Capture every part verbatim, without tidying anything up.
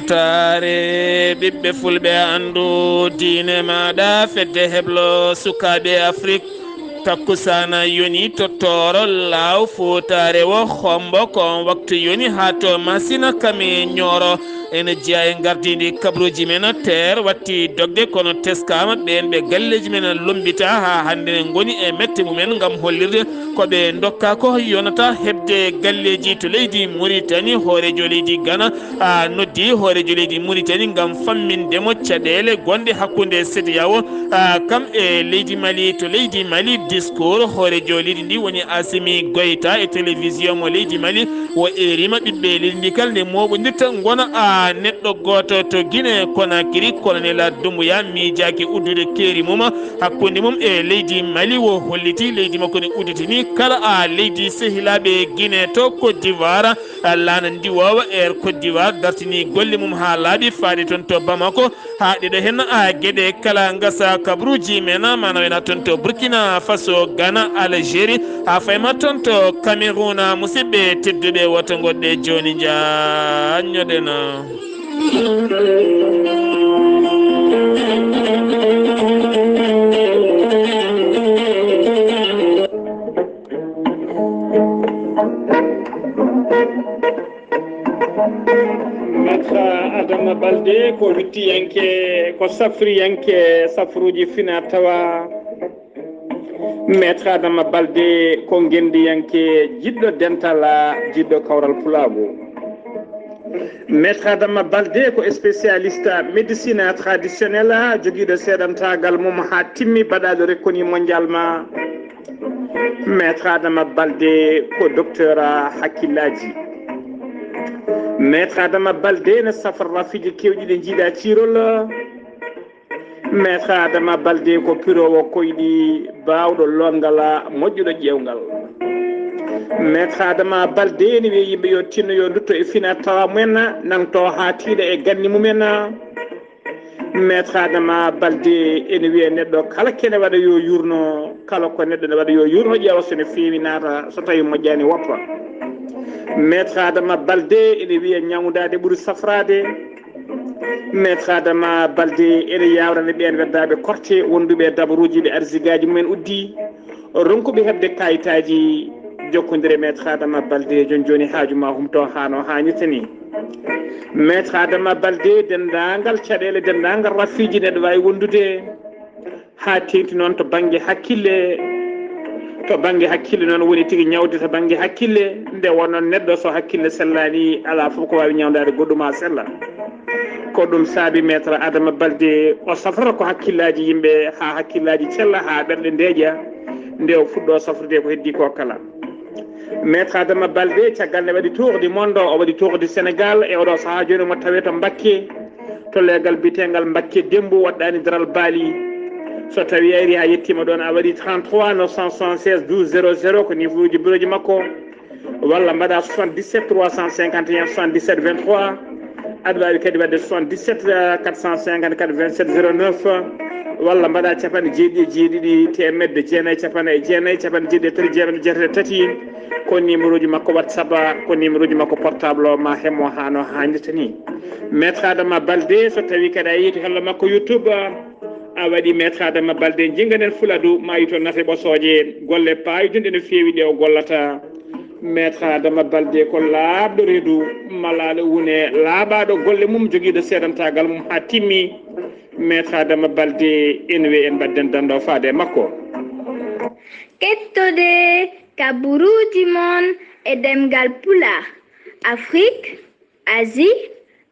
Taare ɓiɓɓe fulɓe, anndu diine maaɗa, fedde heblo sukaaɓe Afrik. Takkusaana yoni to Tooro, laaw Fuutaare wo Hombo, ko on waktu yoni haa to Masina kami Ñooro. Ene jeyaa e ngardiindi kabaruuji men, teer watti dogde, kono teskaama ɓeen ɓe galleeji men lombita haa hannde ne ngoni e mette mumen ngam hollirde ko ɓe ndokka ko yonata heɓde galleeji to leydi Muritani. Hooreejo leydi Gana a noddi hooreejo leydi Muritani ngam famminde mo caɗeele gonɗe hakkunde CEDEAO, a, kam e leydi Mali. To leydi Mali, discours hooreejo leydi ndi woni Assimi Goïta e télévision mo leydi Mali o eerima ɓiɓɓe leydi ndi kala nde mooɓondirta ngona a neɗɗo gooto. To Guinée Conakry, Colonel Doumbouya miijaaki uddude keeri mum hakkunde mum e leydi Mali. O holliti leydi makko ne udditini kala a leydi sehilaaɓe Guinée to Côte d'Ivoire. Laana ndiwoowa Air Côte d'Ivoire dartini golle mum haa laaɓi faade toon to Bamako. Haa ɗiɗo heen a geɗe kala ngasa kabaruuji men, mana wayno toon to Burkina Faso, Ghana, Algérie, haa fayma toon to Cameroun. Musidɓe tedduɓe, woto ngoɗɗe jooni njaanñoɗen. Maître Adama Balde ko wittiyanke, ko safriyanke safruuji fina tawa. Maître Adama Balde ko ngenndiyanke, jiɗɗo dental, jiɗɗo kawral pulaagu. Maître Adama Balde ko spécialiste médecine traditionnelle, jogiiɗo seedantaagal mum haa timmi, baɗaaɗo reconnu mondialement. Maître Adama Balde ko docteur hakkillaaji. Maître Adama Balde ne safra rafiiji keewɗi ɗi njiiɗaa ciirol. Maître Adama Balde ko piroowo koyɗi, baawɗo lootngal, moƴƴuɗo ƴeewngal. Maître Adama Balde ne wiya yimɓe yo tinno, yo ndutto e fina tawa mumen, nangto haa tiiɗa e ganni mumen. Maître Adama Balde ene wiya neɗɗo kala kene waɗa yo yurno, kala ko neɗɗo ne waɗa yo yurno, ƴeewa so ne feewi naata, so tawi moƴƴaani woppa. Maître Adama Balde ene wiya ñawndaade ɓuri safraade. Maître Adama Balde ene yaawrani ɓeen weddaaɓe korte wonduɓe e dabaruuji ɓe arsigaaji mumen uddi, ronkuɓe heɓde kayitaaji. Jokkondire Maître Adama Balde, jooni jooni haaju ma humto haa no haanirta ni. Maître Adama Balde, denndaangal caɗeele, denndaangal rafiiji neɗɗo waawi wondude haa teeŋti noon to bannge hakkille. To bannge hakkille noon woni tigi ñawde to bannge hakkille. Nde wonnoo neɗɗo so hakkille sellaani, alaa fof ko waawi ñawndaade goɗɗum haa sella. Ko ɗum saabi Maître Adama Balde o safrata ko hakkillaaji yimɓe, haa hakkillaaji cella, haa ɓerɗe ndeeƴa, nde o fuɗɗoo safrude ko heddii ko kala. Maître Adama Balde, caggal nde waɗi tour du monde, o waɗi tour du Sénégal, e oɗo sahaa jooni omo tawee to Mbakke, to leegal biyeteengal Mbakke Dembu, waɗɗaani daral baali. So tawii a arii haa yettiima ɗoon, a waɗi trente-trois neuf cent soixante-seize douze zéro zéro, ko numéro ji bureau ji makko, walla mbaɗa soixante-dix-sept trois cent cinquante et un soixante-dix-sept vingt-trois. Aɗa waawi kadi waɗde soixante-dix-sept quatre cent cinquante-quatre vingt-sept zéro neuf, walla mbaɗa capanɗe jeeɗiɗi e jeeɗiɗi, teemedde jeenayi, capanɗe jeenayi, capanɗe jeeɗiɗi e tati, jeetati, jeetati e tati. Ko numéro ji makko WhatsApp, ko numéro ji makko portable o, ma hemo haa no haanirta ni. Maître Adama Balde, so tawii kadi a yehii to hello makko YouTube, a waɗi Maître Adama Balde, njinnganen Fuladu, ma yito nate ɓosooje, golle paayodinɗe no feewi ɗe o gollata. Maître Adama Balde ko laaɓɗo reedu, malaaɗo wune, laaɓaaɗo golle mum, jogiiɗo seedantaagal mum haa timmi. Maître Adama Balde, ene wiyee en mbaɗden danndo faade e makko. Kettode kabaruuji mon e ɗemngal Pulaar, Afrik, Asie,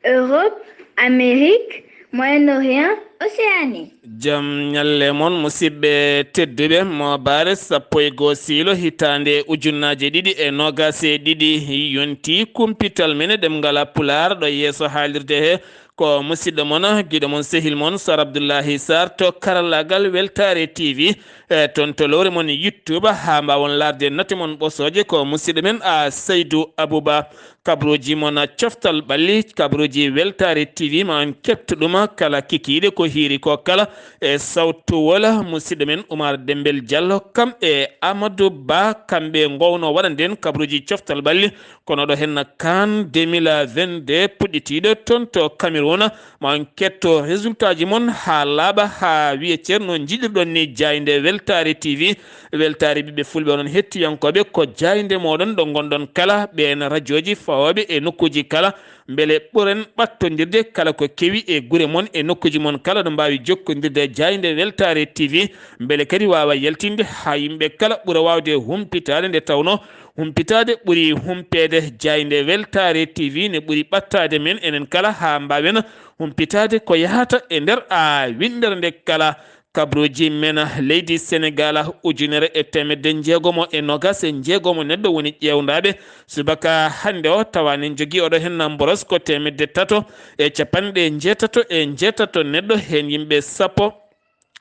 Europe, Amérique, Moyen-Orient, Océanie. Jam ñalle mon, musidɓe tedduɓe. Moobaare sappo e goo siilo hitaande ujunnaaje ɗiɗi e noogaas e ɗiɗi, yonti kumpital men e ɗemngal Pulaar ɗo yeeso haalirde he. Ko musidɗo mon, giɗo mon, sehil mon, Sar Abdullahi Sar to karallaagal Weltaare T V, e toon to lowre mon YouTube, haa mbaawon laarde nate mon ɓosooje. Ko musidɗo men, a Saydu Abuba, kabruuji mon coftal ɓalli, kabruuji Weltaare T V, ma on keɓto ɗum kala kikiiɗe ko hiiri ko kala. E sawtu wola, musidɗo men Umar Dembel Diallo, kam e Amadou Ba, kamɓe ngowno waɗanden kabruuji coftal ɓalli. Kono ɗo henna kan deux mille vingt-deux puɗɗitiiɗo toon to Cameroun, ma on ketto résultat ji mon haa laaɓa, haa wiye ceerno njiɗirɗon ni jaaynde Weltaare T V. Weltaare ɓiɓɓe fulɓe, onon hettiyankooɓe, ko jaaynde mooɗon ɗo ngonɗon kala, ɓeen rajooji fawooɓe e nokkuuji kala. Mbele ɓuren ɓattondirde kala ko kewi e gure mon e nokkuuji mon kala no mbaawi jokkondirde e jaaynde Weltaare T V. Mbele kadi waawa yaltinde haa yimɓe kala ɓura waawde humpitaade, nde tawnoo humpitaade ɓuri humpeede. Jaaynde Weltaare T V ne ɓuri ɓattaade men enen kala haa mbaawen humpitaade ko yahata e nder a winndere nde kala. Kabruuji men, leydi Senegaal, ujunere e teemedde njeegomo e noogaas e njeegomo neɗɗo woni ƴeewndaaɓe subaka hannde o, tawa ne njogii oɗo henna mboros ko teemedde tato e capanɗe njeetato e njeetato neɗɗo, heen yimɓe sappo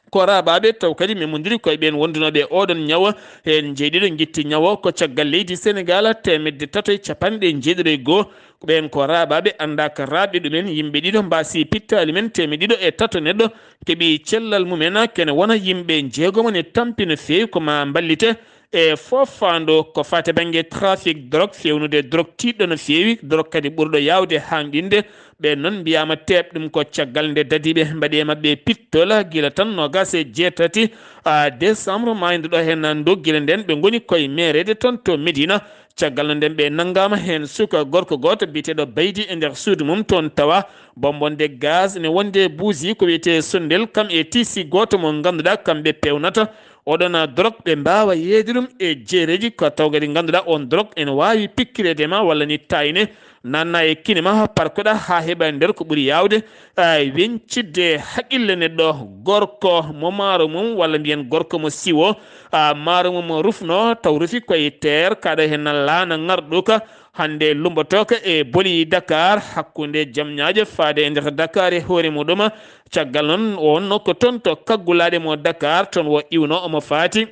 ko raaɓaaɓe, taw kadi memondiri koye ɓeen wondunooɓe oɗon ñawo, heen jeeɗiɗo ngitti ñawo. Ko caggal leydi Senegaal, teemedde tato e capanɗe jeeɗiɗo e goo, ɓeen ko raaɓaaɓe, anndaa ka raaɓi ɗumen, yimɓe ɗiɗo mbaasi pittaali men, teemedde ɗiɗo e tato neɗɗo keɓi cellal mumen, kene wona yimɓe njeegomo ne tampi no feewi ko ma mballite. E fofaandu ko faati bannge trafic drogue, fewnude drogue tiiɗɗo no feewi, drogue kadi ɓurɗo yaawde haanɗinde. Ɓeen noon mbiyaama teeɓ ɗum ko caggal nde dadiiɓe mbaɗi e maɓɓe pittol gila tan noogaas e jeetati, a, décembre, maayndo ɗo heen ndu, gila ndeen ɓe ngoni koye meereede toon to Medina. Caggal no ndeen ɓe nanngaama heen suka gorko gooto biyeteeɗo Baydi e nder suudu mum toon, tawa bonbonde gaz ne wonde buusi ko wiyetee sondel, kam e tiisi gooto mo ngannduɗaa kamɓe peewnata oɗon drogue, ɓe mbaawa yeeyde ɗum e jeereeji ko taw kadi ngannduɗaa oon drogue ene waawi pikkireede ma walla ni taayne nanna e kine ma, parkoɗa haa heɓa nder ko ɓuri yaawde, a, weñcidde haqqille neɗɗo. Gorko mo maaro mum walla mbiyen gorko mo siwo, a, maaro mum rufno taw rufi koye teer kaɗo heen laana ŋarɗuka, hannde lumbotooka e boli Dakar hakkunde jamñaaje faade e nder Dakar e hoore muɗum. Caggal noon o wonno ko toon to kaggulaaɗe mo Dakar, toon wo iwno omo faati.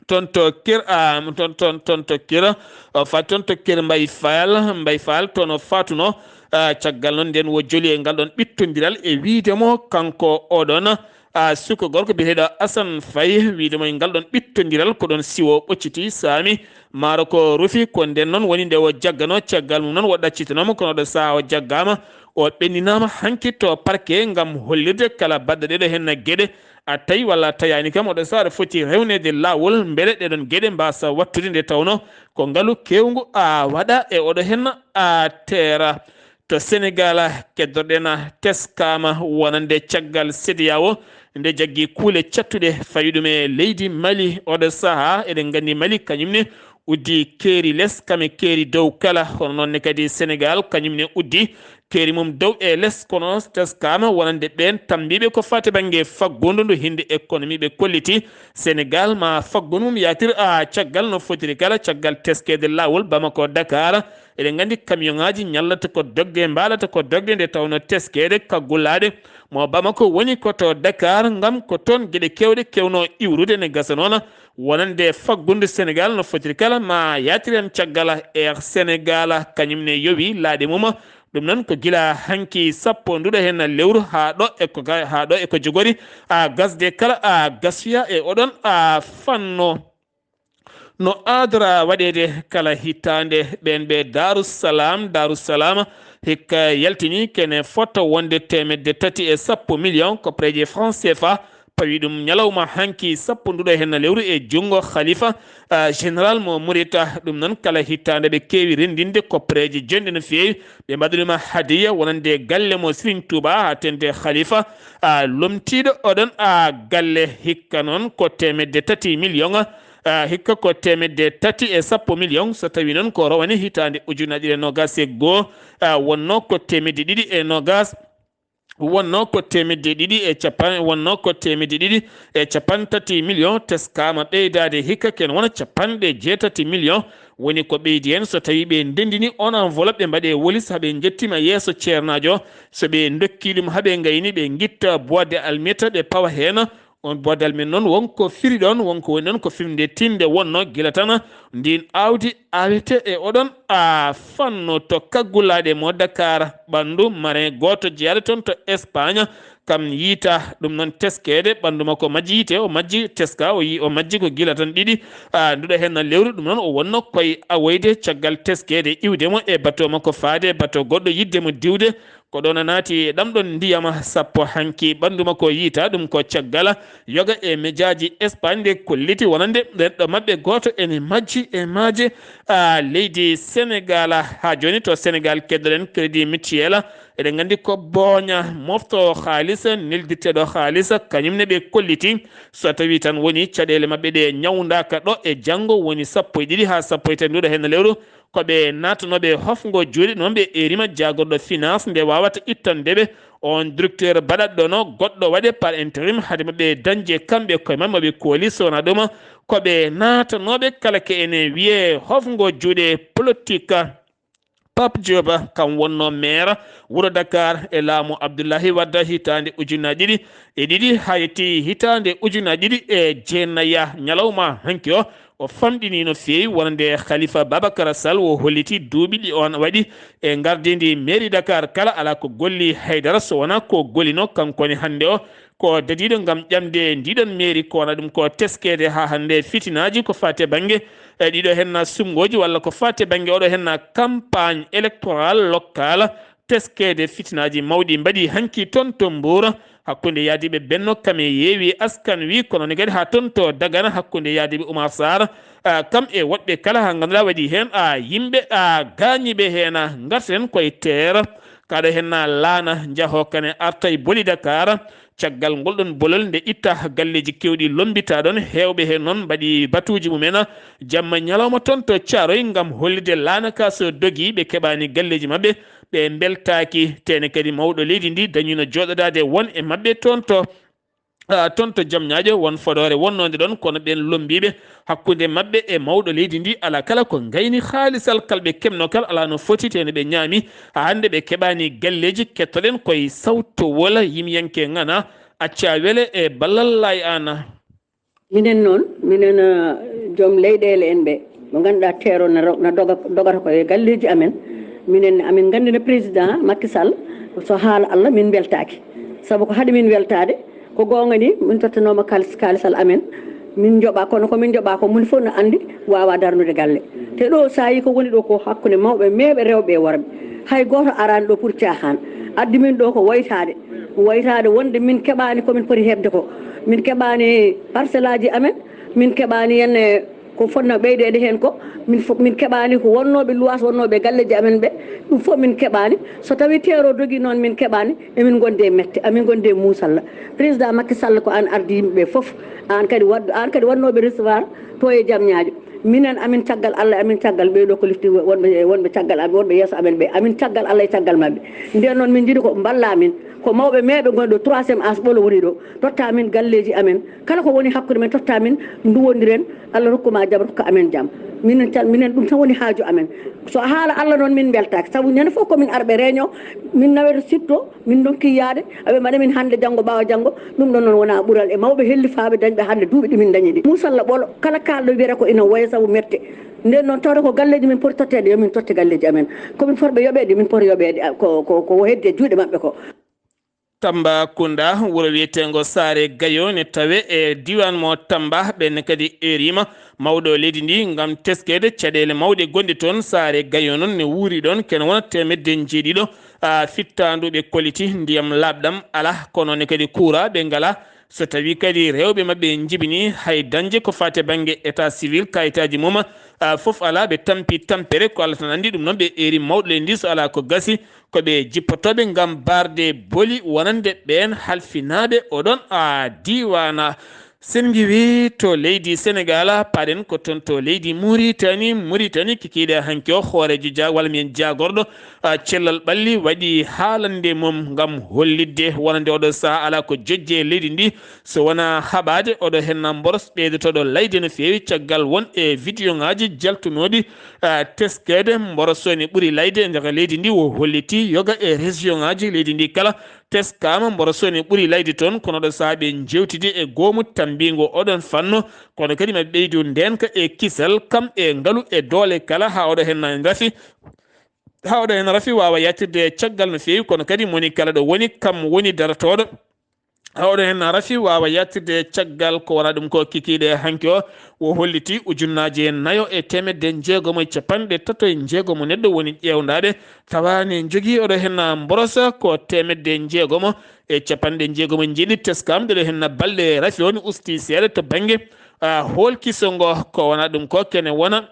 Toon to Kir, a, toon, toon, toon to Kir, o faati toon to Kir Mbay Faal, Mbay Faal toon o faatuno. A, caggal noon ndeen wo joli e ngal ɗoon ɓittondiral e wiyde mo kanko oɗon, a, suka gorko biyeteeɗo Asan Fay, wiyde mo e ngal ɗoon ɓittondiral ko ɗoon siwo ɓocciti saami. Maaro ko rufi ko ndeen noon woni nde o jaggano, caggal mum noon o ɗaccitanooma, kono ɗo sahaa o jaggaama, o ɓenninaama hanki to parquet ngam hollirde kala baɗɗo ɗeɗo heen geɗe, a tawi walla a tayaani kam, oɗo sahaa aɗa foti rewneede laawol mbele ɗeɗon geɗe mbaasa wattude, nde tawnoo ko ngalu keewngu a waɗa e oɗo heen a teera. To Senegaal, keddorɗen teskaama wonande caggal CEDEAO nde jaggi kuule cattuɗe fawi ɗum e leydi Mali. Oɗo sahaa eɗen nganndi Mali kañum ne uddi keeri les kam e keeri dow kala, hono noon ne kadi Senegaal kañum ne uddi keeri mum dow e les, kono teskaama wonande ɓeen tammbiiɓe ko faati bannge faggundu ndu hinde économie ɓe kolliti Senegaal ma faggundu mum yaatir a caggal no fotiri kala, caggal teskeede laawol Bamako Dakar. Eɗen nganndi camion ŋaaji ñallata ko dogde, mbaalata ko dogde, nde tawnoo teskeede kaggulaaɗe mo Bamako woni ko to Dakar, ngam ko toon geɗe keewɗe keewno iwrude, ne gasa noon wonande faggundu Senegaal no fotiri kala ma yaatir heen caggal. Air Senegaal kañum ne yowi laaɗe mum. Ɗum noon ko gila hanki sappo nduɗo heen lewru haa ɗo e ko ga-, haa ɗo e ko jogori a gasde kala a gasuya e oɗon a fanno. No aadora waɗeede kala hitaande, ɓeen ɓe Daaru Salaam, Daaru Salaam hikka yaltini kene fota wonde teemedde tati e sappo million koppareeje franc C F A, pawi ɗum ñalawma hanki sappo nduɗo heen lewru e junngo Khalifa, ah, général mo Murita. Ɗum noon kala hitaande ɓe keewi renndinde koppareeje jonɗe no feewi, ɓe mbaɗa ɗum hadiya wonande galle mo Serigne Touba haa teeŋti Khalifa, ah, lomtiiɗo oɗon, ah, galle hikka noon ko teemedde tati million, ah, hikka ko teemedde tati e sappo million, so tawii noon ko rowani hitaande ujunnaji ɗiɗi e noogaas e goo, ah, wonnoo ko teemedde ɗiɗi e noogaas, wonnoo ko teemedde ɗiɗi e capan-, wonnoo ko teemedde ɗiɗi e capanɗe tati million, teskaama ɓeydaade hikka ken wona capanɗe jeetati million, Woni ko ɓeydi heen, so tawii ɓe ndenndini on enveloppe, ɓe mbaɗe wolis haa ɓe njettima yeeso ceernaajo. So ɓe ndokki ɗum haa ɓe ngayni, ɓe ngitta boîte de almeta, ɓe pawa heen. On boîte d'almeta noon, won ko firi ɗoon, won ko woni ɗoon, ko firnde tinde wonno gila tan ndiin aawdi awete e oɗon a fannu to kaggulaaɗe mo Dakar, ɓanndu marin gooto jeyaaɗo toon to Espagne. Kam yiita ɗum noon teskeede, ɓanndu makko majji yiite, o majji teska, o yi-, o majji ko gila tan ɗiɗi. Ah, nduɗo heen na lewru ɗum noon, o wonno koye awoyde caggal teskeede, iwde mo e bato makko, faade e bato goɗɗo, yiɗde mo diwde. Ko ɗoon a naati e ɗam ɗoon ndiyam sappo hanki, ɓanndu makko yiita ɗum ko caggal yoga e mejaaji Espagne ɗe kolliti wonande neɗɗo maɓɓe gooto ene majji e maaje, ah, leydi Senegal. Haa jooni to Senegal keddoɗen Crédit Mutuel, eɗen nganndi ko booña mofto haalis, neldirteɗo haalis, kañum ne ɓe kolliti. So tawii tan woni caɗeele maɓɓe ɗe ñawndaaka ɗo e janngo woni sappo e ɗiɗi haa sappo e tati nduɗo heen lewru, ko ɓe naatanooɓe hofngo juuɗe, noon ɓe erima jaagorɗo finance nde waawata ittande ɓe on directeur baɗaɗo ɗono goɗɗo waɗe par intérim, hade maɓɓe dañde kamɓe koye maɓɓe maɓe kooli. So wonaa ɗum, ko ɓe naatanooɓe kala ke ene wiyee hofngo juuɗe politique. Pape Diop, kam wonno maire wuro Dakar e laamu Abdoulaye Wade hitaande ujunnaji ɗiɗi e ɗiɗi haa yetti hitaande ujunnaji ɗiɗi e jeenaya. Ñalawma hanki o, o famɗini no feewi wonande Khalifa Babacar Sall o holliti duuɓi ɗi on waɗi e ngardiindi mairie Dakar kala, alaa ko golli haydara so wonaa ko gollino kanko ne hannde o. Ko dadiiɗo ngam ƴamde ndiɗon mairie, ko wona ɗum ko teskeede haa hannde fitinaaji ko faati e bannge, e ɗiɗo henna sumngooji walla ko faati e bannge oɗo henna campagne électorale locale, teskeede fitinaaji mawɗi mbaɗi hanki toon to Mbour hakkunde yaadiiɓe Benno kam e Yewwi Askan Wi, kono ne kadi haa toon to Dagana hakkunde yaadiiɓe Oumar Sarr, ah, kam e woɗɓe kala haa ngannduɗaa waɗi heen, ah, yimɓe, ah, gaañiiɓe heen, ah, ngarten koye teer. Kaɗo heen, ah, laana njahoo kane arta e boli Dakar. Caggal ngol ɗon bolol nde itta galleeji keewɗi lombita ɗon, heewɓe heen noon mbaɗi batuuji mumen jamma ñalawma toon to Caaroy ngam hollirde laana ka so dogii ɓe keɓaani galleeji maɓɓe, ɓe mbeltaaki. Teene kadi mawɗo leydi ndi dañino jooɗodaade won e maɓɓe toon to, ah, toon to Jamñaajo, won fodoore wonnoonde ɗon, kono ɓeen lombiiɓe hakkunde maɓɓe e mawɗo leydi ndi alaa kala ko ngayni haalisal kal ɓe keɓno kal alaa no foti, teene ɓe ñaami. Haa hannde ɓe keɓaani galleeji. Kettoɗen koye sawtowol yimɓeyanke ŋana Accaa Wele e Ballal Laay Aan. Minen noon, minen, eh, joom leyɗeele en ɓe, mo ngannduɗaa teero na ro-, na doga, dogata ko e galleeji amen. Minen, amin nganndi no président Macky Sall, so haala Allah, min mbeltaaki. Sabu ko haɗi min weltaade, ko goonga ni, min tottanooma kaalis, kaalisal amen. Min njoɓa, kono ko min njoɓa ko, moni fof no anndi, waawa darnude galle. Te ɗo, so a yii ko woni ɗo ko hakkunde mawɓe, meeɓe, rewɓe e worɓe. Hay gooto araani ɗo pour caahaan. Addi min ɗo ko woytaade. Woytaade wonde min keɓaani ko min poti heɓde ko. Min keɓaani parcelle aji amen. Min keɓaani heen, eh, ko fotnoo ɓeydeede heen ko. Min fof, min keɓaani ko wonnooɓe luwaas, wonnooɓe galleeji amen ɓe. Ɗum fof min keɓaani. So tawii teero dogii noon min keɓaani, emin ngondi e mette, amin ngondi e muusalla. Président Macky Sall, ko aan ardi yimɓe ɓe fof. Aan kadi waɗ-, aan kadi waɗnooɓe recevoir to e Jamñaajo. Minen, amin caggal Allah, amin caggal ɓee ɗo ko lifti wonɓe, wonɓe caggal amen, wonɓe yeeso amen ɓe. Amin caggal Allah e caggal maɓɓe. Nden noon min njiɗi ko mballa min. Ko mawɓe meeɓe ngonɗo troisième âge ɓolo woni ɗo. Totta min galleeji amen. Kala ko woni hakkunde men totta min nduwondiren. Allah rokku ma jam, rokka amen jam. Minen cal-, minen ɗum tan woni haaju amen. So haala Allah noon min mbeltaaki. Sabu ñande fof ko min arɓe réunion, min nawete sitto, min ndonki yaade, aɓe mbaɗa min hannde, janngo, ɓaawo janngo. Ɗum ɗon noon wona ɓural e mawɓe hellifaaɓe dañɓe hannde duuɓi ɗi min ndañi ɗi. Musalla ɓolo, kala kaalɗo wiyata ko ina woya sabu mette. Nden noon tawata ko galleeji min poti totteede, yo min totte galleeji amen. Ko min fotɓe yoɓeede, min poti yoɓeede, a, ko, ko, ko heddi e juuɗe maɓɓe ko. Tambacounda, wuro wiyeteengo Saare Gayo ne tawe e diiwaan mo Tamba. Ɓeen kadi eeriima mawɗo leydi ndi ngam teskeede caɗeele mawɗe gonɗe toon. Saare Gayo noon ne wuuri ɗoon kene wona teemedde njeeɗiɗo, a, fittaandu ɓe kolliti, ndiyam laaɓɗam alaa, kono ne kadi kuuraa ɓe ngalaa. So tawii kadi rewɓe maɓɓe njibinii, hay dañde ko faati e bannge état civil, kayitaaji mum, a, fof alaa, ɓe tampi tampere, ko Allah tan anndi. Ɗum noon ɓe eeri mawɗo leydi ndi, so alaa ko gasi, ko ɓe jippotooɓe ngam barde boli wonande ɓeen halfinaaɓe oɗon, a, diiwaan. Sen ngiwi to leydi Senegal, paɗen ko toon to leydi Muritani. Muritani kikiiɗe hanki o, hooreejo ja-, walla mbiyen jaagorɗo, ah, cellal ɓalli waɗi haalande mum ngam hollitde wonande oɗo sahaa alaa ko jojje e leydi ndi, so wonaa haɓaade oɗo henna mboros ɓeydotooɗo layde no feewi caggal won e vidéo ŋaaji jaltunooɗi, ah, teskeede mboros o ne ɓuri layde e nder leydi ndi. O holliti yoga e région ŋaaji leydi ndi kala teskaama mboros o ne ɓuri layde toon, kono ɗo sahaa ɓe njeewtidi e goomu tammbingo oɗon fanno, kono kadi maɓe ɓeydu ndeenka e kisal, kam e ngalu e doole kala, haa oɗo hen rafi, haa oɗo hen rafi waawa yaatirde caggal no feewi, kono kadi moni kala ɗo woni, kam woni darotooɗo. Haa oɗo hen rafi waawa yaatirde caggal ko wona ɗum ko kikiiɗe hanki o, o holliti ujunnaaje nayo e teemedde njeegomo e capanɗe tato e njeegomo neɗɗo woni ƴeewndaaɓe, tawa ne njogii oɗo hen mborosa ko teemedde njeegomo e capanɗe njeegomo e njeeɗiɗi teskaama ɗo hen balɗe rafi o ne usti seeɗa to bannge, ah, hoolkiso ngo ko wona ɗum ko kene wona,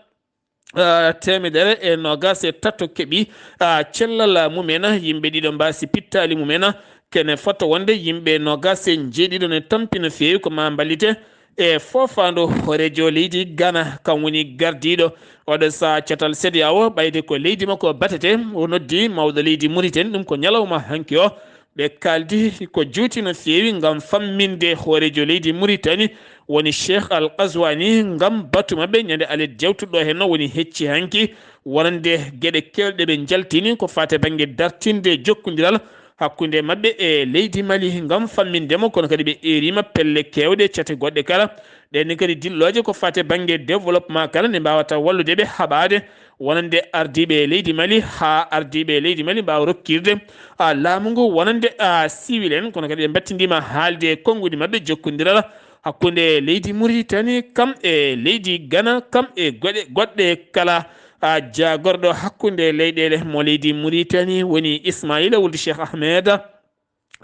ah, teemedere e noogas e tato keɓi, ah, cellal mumen, yimɓe ɗiɗo mbaasi pittaali mumen, kene fota wonde yimɓe noogas e njeeɗiɗo ne tampi no feewi ko ma mballite e foofaandu hooreejo leydi Ghana, kam woni gardiiɗo oɗo sahaa catal CEDEAO, ɓayde ko leydi makko batete, o noddi mawɗo leydi Mauritanie, ɗum ko ñalawma hanki o, ɓe kaaldi ko juuti no feewi ngam famminde hooreejo leydi Mauritanie, woni Cheikh Al Ghazouani, ngam batu maɓɓe ñande alet jawtuɗo hen o woni hecci hanki, wonande geɗe keewɗe ɓe njaltini ko faati bannge dartinde jokkondiral hakkunde maɓɓe e leydi Mali ngam famminde mo, kono kadi ɓe eeriima pelle keewɗe cate goɗɗe kala. Ɗen ni kadi dillooje ko faati bannge développement kala nde mbaawata wallude ɓe haɓaade wonande ardiiɓe leydi Mali, haa ardiiɓe leydi Mali mbaawa rokkirde, a, laamu ngu wonande, a, siwil en, kono kadi ɓe mbattindiima haalde e konnguɗi maɓɓe jokkondiral hakkunde leydi Mauritanie kam e leydi Ghana kam e goɗe, goɗɗe kala. A, jaagorɗo hakkunde leyɗeele mo leydi Mauritanie woni Ismaila wulde Cheikh Ahmed.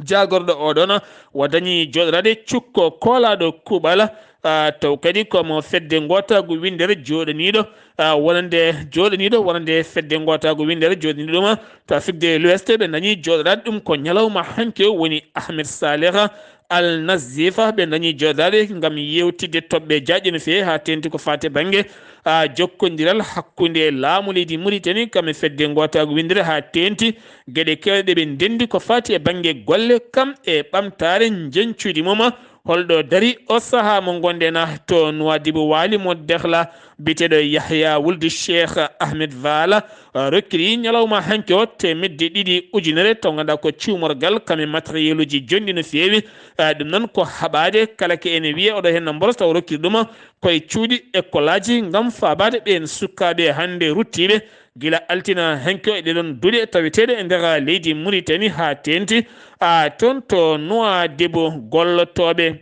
Jaagorɗo o ɗon o dañi jooɗoraade cukko koolaaɗo kuuɓal, a, taw kadi ko mo fedde ngootaagu winndere jooɗaniiɗo, a, wonande, jooɗaniiɗo wonande fedde ngootaagu winndere jooɗaniiɗo ɗum to Afrique de l'Ouest. Ɓe dañi jooɗoraade ɗum ko ñalawma hanki o woni Ahmed Saleh Al Nazifa. Ɓe dañi jooɗoraade ngam yeewtidde toɓɓe jaajɗe no feewi haa teeŋti ko faati bannge, a, jokkondiral hakkunde laamu leydi Mauritanie kam e fedde ngootaagu winndere haa teeŋti geɗe keewɗe ɗe ɓe ndenndi ko faati e bannge golle kam e ɓamtaare njeñcuuji mum. Holɗo dari o sahaa mo ngonɗen to Nouadhibou, waali mo Dakhla, biyeteeɗo Yahya wuldu Cheikh Ahmed Vala, rokkiri ñalawma hanki o teemedde ɗiɗi ujunere, taw ngannduɗaa ko cuumorgal kam e matériel uji jonɗi no feewi. A, ɗum noon ko haɓaade kala ke ene wiye oɗo hen no mboros taw rokkiri ɗum koye cuuɗi école aji ngam faabaade ɓeen sukaaɓe hannde ruttiiɓe gila altine hanki o e ɗee ɗoon duɗe taweteeɗe e nder leydi Mauritanie haa teeŋti, a, toon to Nouadhibou gollotooɓe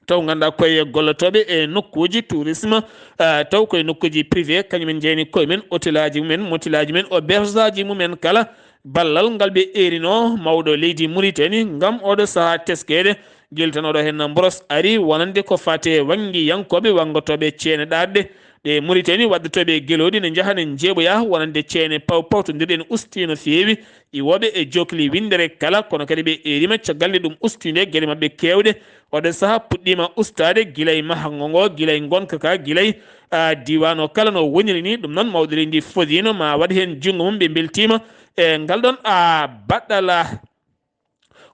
taw ngannduɗaa koye gollotooɓe e nokkuuji tourisme, a, taw koye nokkuuji privé, kañum en njeyani koye men, hôtel aji mumen, motel aji mumen, auberge aji mumen kala. Ballal ngal ɓe eerino mawɗo leydi Mauritanie ngam oɗo sahaa teskeede, gila tan oɗo hen mboros ari wonande ko faati e wanngiyankooɓe wanngotooɓe ceene ɗaatɗe ɗe Mauritanie waɗdotooɓe gelooɗi ne njaha ne njeeɓoya wonande ceene paw pawtondirɗe ne usti no feewi. Iwooɓe e jokli winndere kala, kono kadi ɓe eeriima caggal nde ɗum usti nde geɗe maɓɓe keewɗe oɗo sahaa puɗɗiima ustaade gila e mahango ngo, gila e ngonka ka, gila e, a, diiwaan o kala no woniri ni. Ɗum noon mawɗo leydi ndi fodiino ma waɗ heen junngo mum, ɓe mbeltiima e ngal ɗoon, a, baɗɗala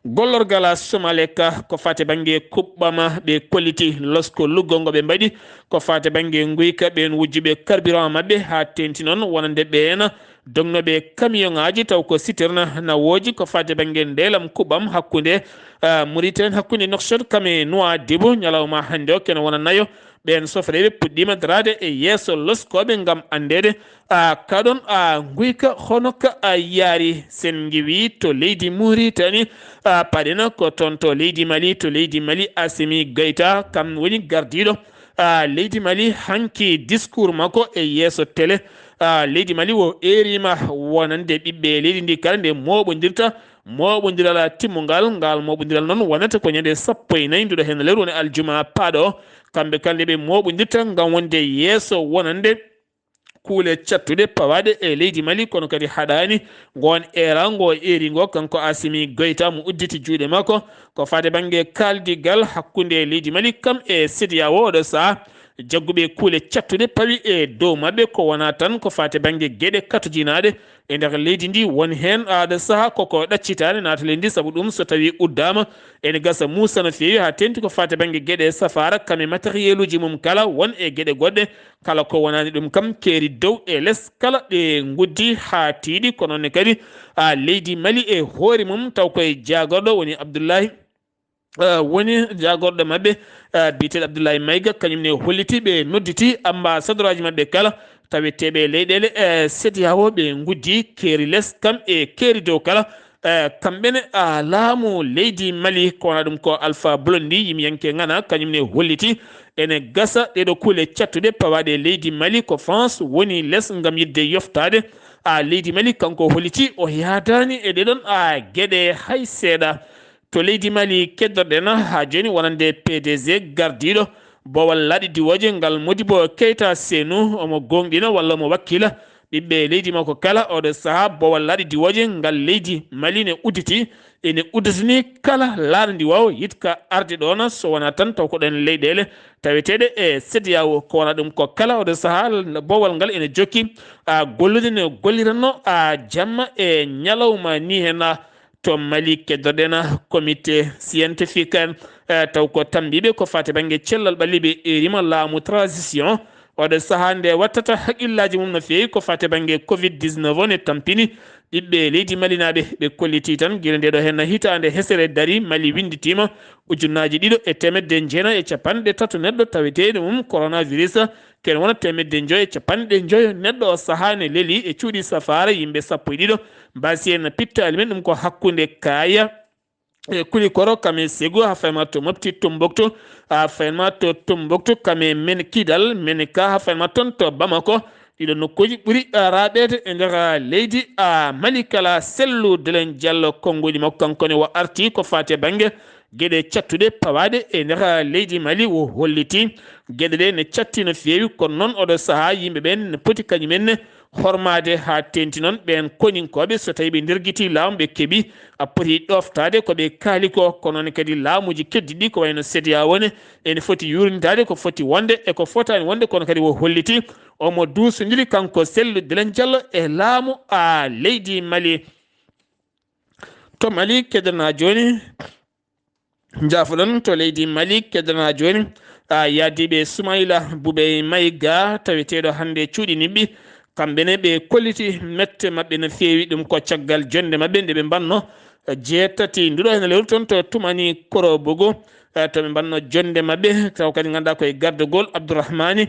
gollorgal Somalek ko faati bannge kuɓɓam ɓe kolliti losko luggo ngo ɓe mbaɗi ko faati bannge nguyka ɓeen wujjuɓe carburant maɓɓe haa teeŋti noon wonande ɓeen dognooɓe camion ŋaaji taw ko citerne nawooji ko faati bannge ndeelam kuɓɓam hakkunde, ah, Mauritanie, hakkunde Nouakchott kam e Nouadhibou ñalawma hannde o kene wona nayo. Ɓeen sofreeɓe puɗɗiima daraade e yeeso loskooɓe ngam anndeede, a, kaɗon, a, nguyka hono ka, a, yaari. Sen ngiwi to leydi Mauritanie, a, paɗen ko toon to leydi Mali, to leydi Mali Assimi Goïta kam woni gardiiɗo, a, leydi Mali hanki discours makko e yeeso télé, a, leydi Mali o eeriima wonande ɓiɓɓe leydi ndi kala nde mooɓondirta, mooɓondiral timmungal, ngal mooɓondiral noon wonata ko ñande sappo e nayi nduɗo heen lewru woni aljuma paaɗo. Kamɓe kala nde ɓe mooɓondirta ngam wonde yeeso wonande kuule cattuɗe pawaaɗe e leydi Mali, kono kadi haɗaani ngoon eeraango eeringo kanko Asimi Goyta mo udditi juuɗe makko ko faati bannge kaaldigal hakkunde leydi Mali kam e CEDEAO. Oɗo sahaa jagguɓe kuule cattuɗe pawi e dow maɓɓe ko wonaa tan ko faati bannge geɗe katojinaaɗe e nder leydi ndi, won heen aada sahaa koko ɗaccitaani naata leydi ndi, sabu ɗum so tawii uddaama ene gasa muusa no feewi haa teeŋti ko faati bannge geɗe safaara kam e matériel uji mum kala won e geɗe goɗɗe kala ko wonaani ɗum kam keeri dow e les kala ɗe nguddi haa tiiɗi. Ko noon ne kadi a leydi Mali e hoore mum taw koye jaagorɗo woni Abdullahi, eh, woni jaagorɗo maɓɓe, eh, biyeteeɗo Abdullahi Mayga, kañum ne holliti ɓe nodditi ambassadeur aji maɓɓe kala taweteeɓe e leyɗeele, eh, CEDEAO ɓe nguddi keeri les kam e keeri dow kala. Eh, kamɓe ne, ah, laamu leydi Mali, ko wona ɗum ko Alpha Blondy, yimiyanke ŋana, kañum ne holliti ene gasa ɗeɗo kuule cattuɗe pawaaɗe e leydi Mali ko France woni les ngam yiɗde yoftaade, ah, leydi Mali. Kanko holliti o yaadaani e ɗeɗon, ah, geɗe hay seeɗa. To leydi Mali keddorɗen haa jooni wonande P D G gardiiɗo boowal laaɗe diwooje ngal Modibo Keita Senu, omo gooŋɗina walla omo wakkila ɓiɓɓe leydi makko kala. Oɗo sahaa boowal laaɗe diwooje ngal leydi Mali ne udditi, ene udditini kala laaɗo ndiwoowo yiɗka arde ɗoon so wonaa tan taw ko ɗeen leyɗeele taweteeɗe e CEDEAO. Ko wona ɗum ko kala oɗo sahaa boowal ngal ene jokki, a, gollude no golliranno, a, jamma e ñalawma ni heen, a, to Mali keddorɗen comité scientifique, eh, taw ko tambiiɓe ko faati bannge cellal ɓalli ɓe eerima laamu transition. Oɗo sahaa nde wattata haqqillaaji mum no feewi ko faati bannge covid dix-neuf o ne tampini ɓiɓɓe leydi malinaaɓe. Ɓe kolliti tan gila nde ɗo heen hitaande hesere dari Mali winnditiima ujunnaaji ɗiɗo e teemedde jeenayi e capanɗe tato neɗɗo taweteeɗo mum coronavirus. Kene wona teemedde njoyo e capanɗe njoyo neɗɗo o sahaa ne leli e cuuɗi safaara yimɓe sappo e ɗiɗo. Mbasi en pittaali men ɗum ko hakkunde Kaaya e Kulikoro kam e Segu haa fayma to Mopti Tumbuktu, haa fayma to Tumbuktu kam e men Kidal, men ka haa fayma toon to Bamako. Ɗiɗo nokkuuji ɓuri raaɓeede e nder leydi a Mali kala. Sellu Delen Diallo konnguɗi makko kanko ne o arti ko faati e bannge geɗe cattuɗe pawaaɗe e nder leydi Mali, o holliti geɗe ɗe ne catti no feewi, kono noon oɗo sahaa yimɓe ɓen ne poti kañum en ne hormaade haa teeŋti noon ɓeen koninkooɓe so tawii ɓe ndergitii laamu ɓe keɓi a poti ɗooftaade ko ɓe kaali ko. Kono noon kadi laamuuji keddiɗi ko wayno CEDEAO ne ene foti yuurnitaade ko foti wonde e ko fotaani wonde, kono kadi o holliti omo duusondiri kanko Sellu Delen Diallo e laamu a leydi Mali. To Mali keddana jooni, njaafoɗon, to leydi Mali keddana jooni, a, yahdiiɓe Sumayla Bubey Mayga taweteeɗo hannde cuuɗi niɓɓi, kamɓe ne ɓe kolliti mette maɓɓe no feewi, ɗum ko caggal jonnde maɓɓe nde ɓe mbanno jeetati nduɗo hene lewru toon to Tumani Korobogo, eh, to ɓe mbanno jonnde maɓɓe, taw kadi ngannduɗaa koye gardagol Abdourahmani,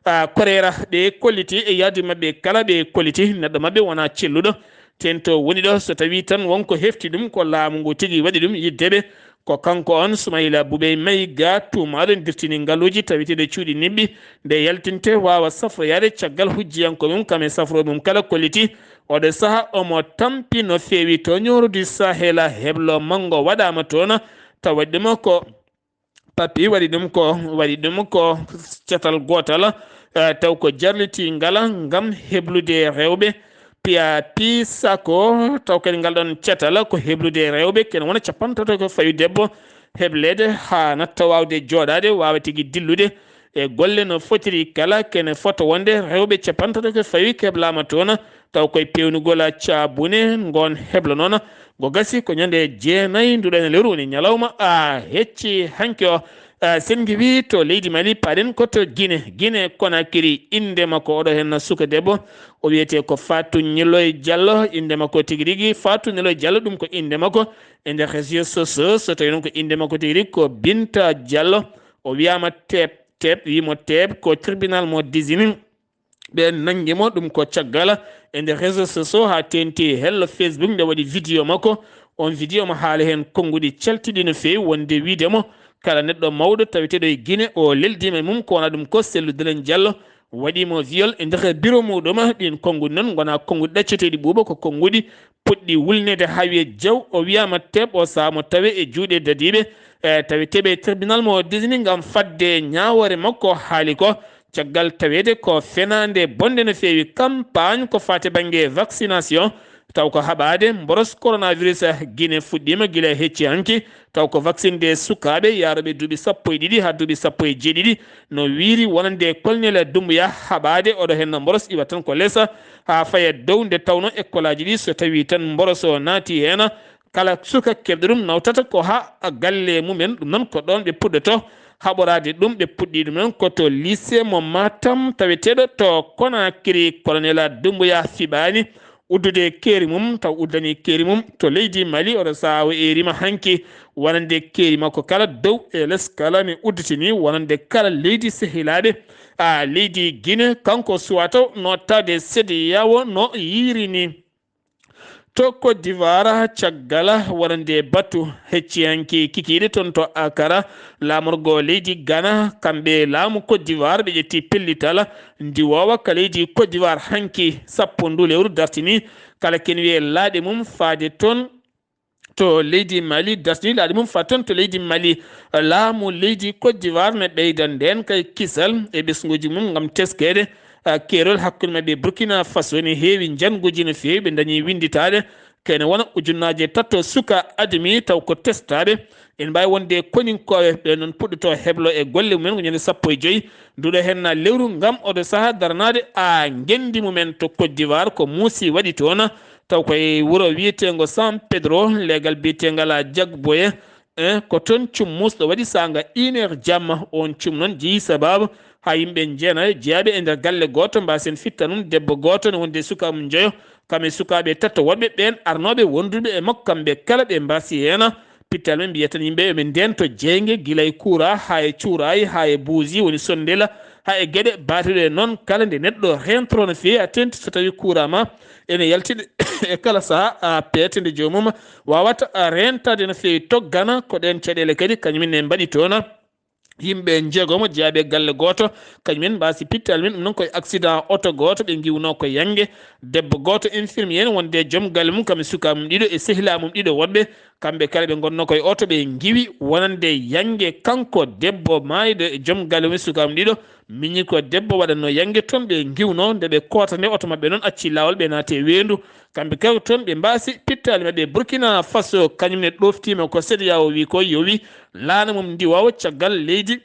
ah, Koreera. Ɓe kolliti e yahdi maɓɓe kala, ɓe kolliti neɗɗo maɓɓe wona celluɗo. Tento woni ɗo, so tawii tan wonko hefti ɗum, ko laamu ngu tigi waɗi ɗum, yidde ɓe ko kanko on Sumayla Bubey Mayga, tuumaaɗo dirtini ngaluuji taweteeɗo cuuɗi niɓɓi, nde yaltinte waawa safroyaade caggal hujjiyankooɓe mum, kam e safrooɓe mum kala kolliti. Oɗo saha omo tampi no feewi to ñoorudi Sahela, heblo manngo waɗaama toon, taw waɗi ɗum ko papi, waɗi ɗum ko, waɗi ɗum ko catal gootal, eh, taw ko jarliti ngala ngam heblude rewɓe. Piya Pisako, taw kadi ngal ɗon catal ko heblude rewɓe, kene wona capantato ko fawi debbo hebleede haa natta waawde jooɗaade, waawa tigi dillude e golle no fotiri kala, kene fota wonde rewɓe capantato ko fawi heblaama toon, taw koye peewnugol caabune ngoon heblo noon. Ngo gasi ko ñande jeenayi nduɗo ene lewru woni ñalawma a hecci hanki o. Ah, sen ngiwi to leydi Mali, paɗen ko to Gine. Gine Konakiri, innde makko oɗo heen suka debbo, o wiyetee ko Fatou Niloy Diallo, innde makko tigi rigi Fatou Niloy Diallo, ɗum ko innde makko e nder réseaux sociaux, so tawii noon ko innde makko tigi rigi ko Binta Diallo. O wiyaama teep, teep, wii mo teep, ko tribunal mo Désigny. Ɓe nanngi mo, ɗum ko caggal e nder réseaux sociaux haa teeŋti hello Facebook, nde waɗi vidéo makko. On vidéo mo haala heen konnguɗi caltiɗi no feewi, wonde wiide mo kala neɗɗo mawɗo taweteeɗo e Gine, o leldiima e mum, ko wona ɗum ko Sellu Delen Diallo waɗi mo viol e nder bureau muɗum. Ɗin konnguɗi noon ngonaa konnguɗi ɗacceteeɗi ɓuuɓa, ko konnguɗi puɗɗi wulneede haa wiye jaw. O wiyaama teep, o sahaa mo tawe e juuɗe dadiiɓe, e taweteeɓe e tribunal mo Désigny ngam fadde ñaawoore makko. Haali ko caggal taweede ko fenaande bonde no feewi campagne ko faati bannge vaccination, taw ko haɓaade mboros coronavirus Guinée fuɗɗiima gila hecci hanki, taw ko vaccine de sukaaɓe yaarooɓe duuɓi sappo e ɗiɗi haa duuɓi sappo e jeeɗiɗi no wiiri wonande colonel Doumbouya haɓaade, oɗo henna mboros iwa tan ko lesa haa faya dow, nde tawno école aji ɗi so tawi tan mboros o naati heen, kala suka keɓɗo ɗum nawtata ko haa galle mumen, ɗum noon ko ɗoon ɓe puɗɗoto haɓoraade ɗum, ɓe puɗɗi ɗum noon ko to lycée mo Matam taweteeɗo to Conakry, colonel Doumbouya fiɓaani uddude keeri mum, taw uddani keeri mum to leydi Mali, oɗo sahaa o erima hanki wonande keeri makko kala dow e les kala ne udditini wonande kala leydi sehilaaɓe, a leydi Guinée, kanko suwata nottaade CEDEAO no yiiri ni. To Côte d'Ivoire, caggal wonande batu hecciyanke kikiiɗe toon to Akara, laamorgo leydi Ghana, kamɓe laamu Côte d'Ivoire ɓe ƴetti pellital ndiwoowa ka leydi Côte d'Ivoire hanki sappo ndu lewru dartini kala ken wiye laaɗe mum faade toon to leydi Mali, dartini laaɗe mum faade toon to leydi Mali. Laamu leydi Côte d'Ivoire ne ɓeyda ndeen kay kisal e ɓesnguuji mum ngam teskeede, ah, keerol hakkunde maɓɓe e Burkina Faso ne heewi njannguuji no feewi, ɓe ndañi winnditaade kene wona ujunnaaje tato suka admi taw ko testaaɓe. Ene mbaawi wonde koninkooɓe ɓe noon puɗɗoto heblo e golle mumen ko ñande sappo e joyi nduɗo henna lewru ngam oɗo sahaa daranaade a ngenndi mumen to Côte d'Ivoire ko muusi waɗi toon. Taw koye wuro wiyeteengo San Pedro, leegal biyeteengal a Jagboye, eh, ko toon cum muusɗo waɗi saanga une heure jamma. Oon cum noon jeyi sabaabu haa yimɓe jeenayo jeyaaɓe e nder galle gooto mbaasen fitta ɗum debbo gooto ne wondi e sukaaɓe mum njoyo. Kamɓe sukaaɓe tato woɗɓe ɓeen arnooɓe wonduɓe e makko kamɓe kala ɓe mbaasi heen. Pittal men mbiyata yimɓe yo ɓe ndento jeynge gila e kuura haa e cuuraay haa e buuji woni sondela haa e geɗe baatuɗe noon kala nde neɗɗo rentoro no feewi a tenti so tawi kuura ma ene yaltiɗe e kala sahaa a peete nde joomum wawata a rentade no feewi toggana ko ɗen caɗeele kadi kañumen ne mbaɗi toon. Yimɓe njeegomo jeyaaɓe galle gooto kañumen mbaasi pittal men ɗum noon koye accident oto gooto ɓe ngiwno ko yange debbo gooto infirmier wonde joom galle mum kam e sukaaɓe mum ɗiɗo e sehilaa mum ɗiɗo woɗɓe. Kamɓe kala ɓe ngonno koye oto ɓe ngiwi wonande yange kanko debbo maayɗo e joom galle mum e sukaaɓe mum ɗiɗo. Miñi ko debbo waɗanno yange toon ɓe ngiwno nde ɓe koota nde oto maɓɓe noon acci laawol ɓe naati e weendu. Kamɓe kala toon ɓe mbaasi pittaali maɓɓe Burkina Faso kañum ne ɗoftiima ko CEDEAO wi ko yowi laana mum ndiwoowo caggal leydi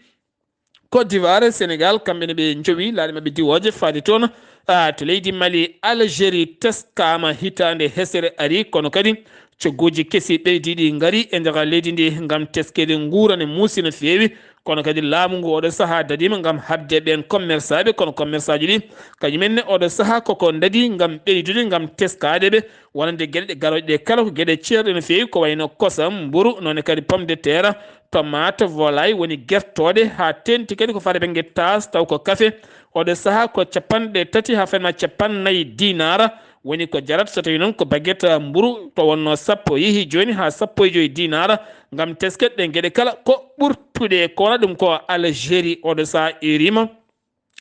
Côte d'Ivoire, Sénégal, kamɓe ne ɓe njowi laaɗe maɓɓe diwooje faade toon, ah, to leydi Mali, Algérie teskaama hitaande hesere ari, kono kadi cogguuji kesi ɓeydiiɗi ngari e nder leydi ndi ngam teskeede nguura ne muusi no feewi. Kono kadi laamu ngu oɗo sahaa dadiima ngam haɓde ɓeen commerçaaɓe, kono commerçaaji ɗi kañumen ne oɗo sahaa koko ndadi ngam ɓeydude ngam teskaade ɓe. Wonande geɗe ɗe garooje ɗe kala ko geɗe ceerɗe no feewi, ko wayno kosam, mburu, noone kadi pomme de terre, tomate, volaille, woni gertooɗe, haa teenti kadi ko faade bannge taas, taw ko kafe. Oɗo sahaa ko capanɗe tati haa fenma capannayyi dinaara, woni ko jarat so tawi noon ko baguette mburu, to wonno sappo yehi jooni haa sappo e joyi dinaara, ngam tesket ɗe geɗe kala ko ɓurtuɗe, ko wona ɗum ko Algérie, oɗo sahaa erima.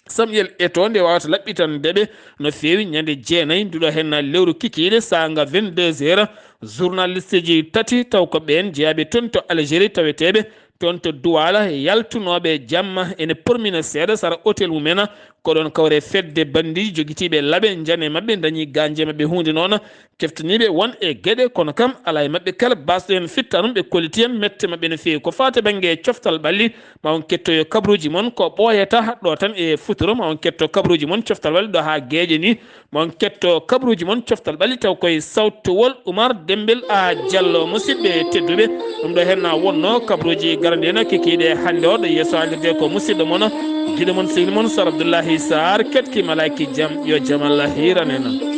Samuel Eto'o nde wawata laɓɓitande ɓe no feewi ñande jeenayi nduɗo henna lewru kikiiɗe saanga vingt-deux heures. Journaliste ji tati taw ko ɓeen jeyaaɓe toon to Algérie taweteeɓe toon to Douala yaltunooɓe jamma ene pormina seeɗa sara hôtel mumen. Ko ɗoon kawre fedde banndiiji jogitiiɓe laɓe njane maɓɓe dañi gaañje maɓɓe huunde noon. Keftaniiɓe won e geɗe kono kam alaa e maɓɓe kala baasɗo heen fitta ɗum ɓe kolliti heen mette maɓɓe no feewi. Ko faati bannge coftal ɓalli ma on kettoyo kabruuji mon ko ɓooyata ɗo tan e futuro ma on ketto kabruuji mon coftal ɓalli ɗo haa geeƴe ni ma on ketto kabruuji mon coftal ɓalli taw koye sawtowol Oumar Dembel a Diallo. Musidɓe tedduɓe ɗum ɗo heen na wonno kabruuji garande en kikiiɗe hannde o ɗo yeeso haalirde ko musidɗo mon giɗo mon sehil mon Sar Abdoullahi Sarr ketki malaaki jam yo jam Allah hiiran en.